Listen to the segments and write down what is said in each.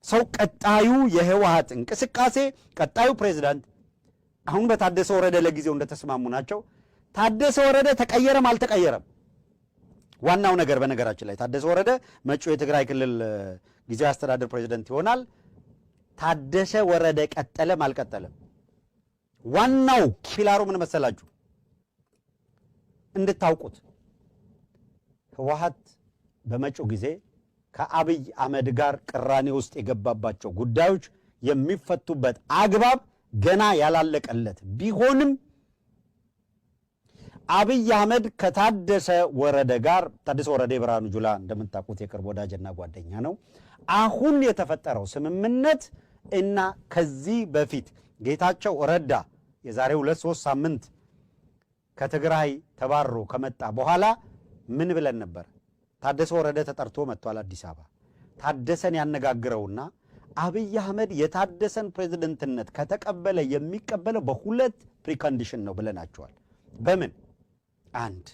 So ቀጣዩ የህወሓት እንቅስቃሴ፣ ቀጣዩ ፕሬዚዳንት አሁን በታደሰ ወረደ ለጊዜው እንደተስማሙ ናቸው። ታደሰ ወረደ ተቀየረም አልተቀየረም ዋናው ነገር፣ በነገራችን ላይ ታደሰ ወረደ መጪው የትግራይ ክልል ጊዜያዊ አስተዳደር ፕሬዚደንት ይሆናል። ታደሰ ወረደ ቀጠለም አልቀጠለም ዋናው pillar ኡ ምን መሰላችሁ? እንድታውቁት ህወሓት በመጪው ጊዜ ከአብይ አህመድ ጋር ቅራኔ ውስጥ የገባባቸው ጉዳዮች የሚፈቱበት አግባብ ገና ያላለቀለት ቢሆንም አብይ አህመድ ከታደሰ ወረደ ጋር፣ ታደሰ ወረደ የብርሃኑ ጁላ እንደምታውቁት የቅርብ ወዳጅና ጓደኛ ነው። አሁን የተፈጠረው ስምምነት እና ከዚህ በፊት ጌታቸው ረዳ የዛሬ 2-3 ሳምንት ከትግራይ ተባሮ ከመጣ በኋላ ምን ብለን ነበር? ታደሰ ወረደ ተጠርቶ መጥቷል አዲስ አበባ። ታደሰን ያነጋግረውና አብይ አህመድ የታደሰን ፕሬዝደንትነት ከተቀበለ የሚቀበለው በሁለት precondition ነው ብለናቸዋል። በምን? አንድ፣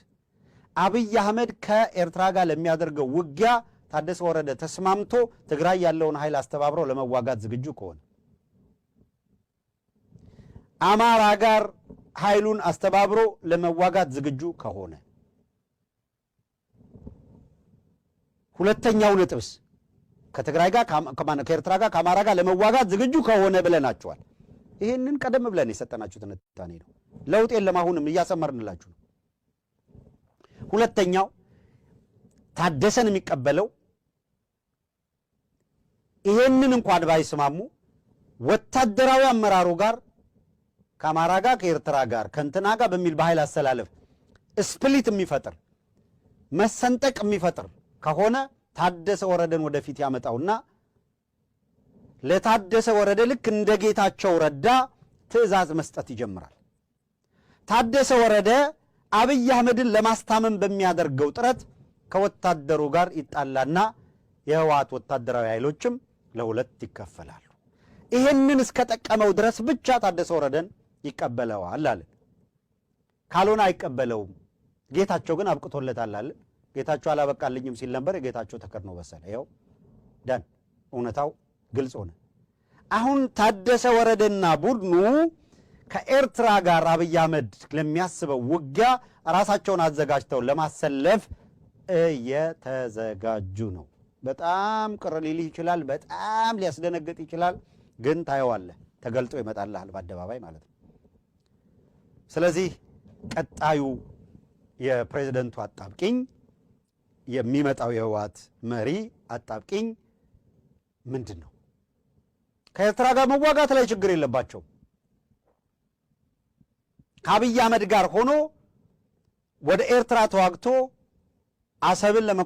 አብይ አህመድ ከኤርትራ ጋር ለሚያደርገው ውጊያ ታደሰ ወረደ ተስማምቶ ትግራይ ያለውን ኃይል አስተባብሮ ለመዋጋት ዝግጁ ከሆነ፣ አማራ ጋር ኃይሉን አስተባብሮ ለመዋጋት ዝግጁ ከሆነ፣ ሁለተኛው ነጥብስ ከትግራይ ጋር፣ ከኤርትራ ጋር፣ ከአማራ ጋር ለመዋጋት ዝግጁ ከሆነ ብለናቸዋል። ይህንን ቀደም ብለን የሰጠናችሁ ትንታኔ ነው። ለውጥ የለም። አሁንም እያሰመርንላችሁ ነው። ሁለተኛው ታደሰን የሚቀበለው ይሄንን እንኳን ባይስማሙ ወታደራዊ አመራሩ ጋር ከአማራ ጋር፣ ከኤርትራ ጋር፣ ከእንትና ጋር በሚል በኃይል አሰላለፍ split የሚፈጥር፣ መሰንጠቅ የሚፈጥር ከሆነ ታደሰ ወረደን ወደፊት ያመጣውና ለታደሰ ወረደ ልክ እንደ ጌታቸው ረዳ ትዕዛዝ መስጠት ይጀምራል። ታደሰ ወረደ አብይ አህመድን ለማስታመን በሚያደርገው ጥረት ከወታደሩ ጋር ይጣላና የህወሓት ወታደራዊ ኃይሎችም ለሁለት ይከፈላሉ። ይሄንን እስከጠቀመው ድረስ ብቻ ታደሰ ወረደን ይቀበለዋል አለ። ካልሆነ አይቀበለውም። ጌታቸው ግን አብቅቶለታል አለ። ጌታቸው አላበቃልኝም ሲል ነበር። የጌታቸው ተከድኖ በሰለ። ይኸው done፣ እውነታው ግልጽ ሆነ። አሁን ታደሰ ወረደና ቡድኑ ከኤርትራ ጋር አብይ አህመድ ለሚያስበው ውጊያ ራሳቸውን አዘጋጅተው ለማሰለፍ እየተዘጋጁ ነው። በጣም ቅር ሊልህ ይችላል። በጣም ሊያስደነግጥ ይችላል። ግን ታየዋለህ፣ ተገልጦ ይመጣልሃል በአደባባይ ማለት ነው። ስለዚህ ቀጣዩ የፕሬዝደንቱ አጣብቂኝ፣ የሚመጣው የህወሓት መሪ አጣብቂኝ ምንድን ነው? ከኤርትራ ጋር መዋጋት ላይ ችግር የለባቸው። ከአብይ አህመድ ጋር ሆኖ ወደ ኤርትራ ተዋግቶ አሰብን ለመ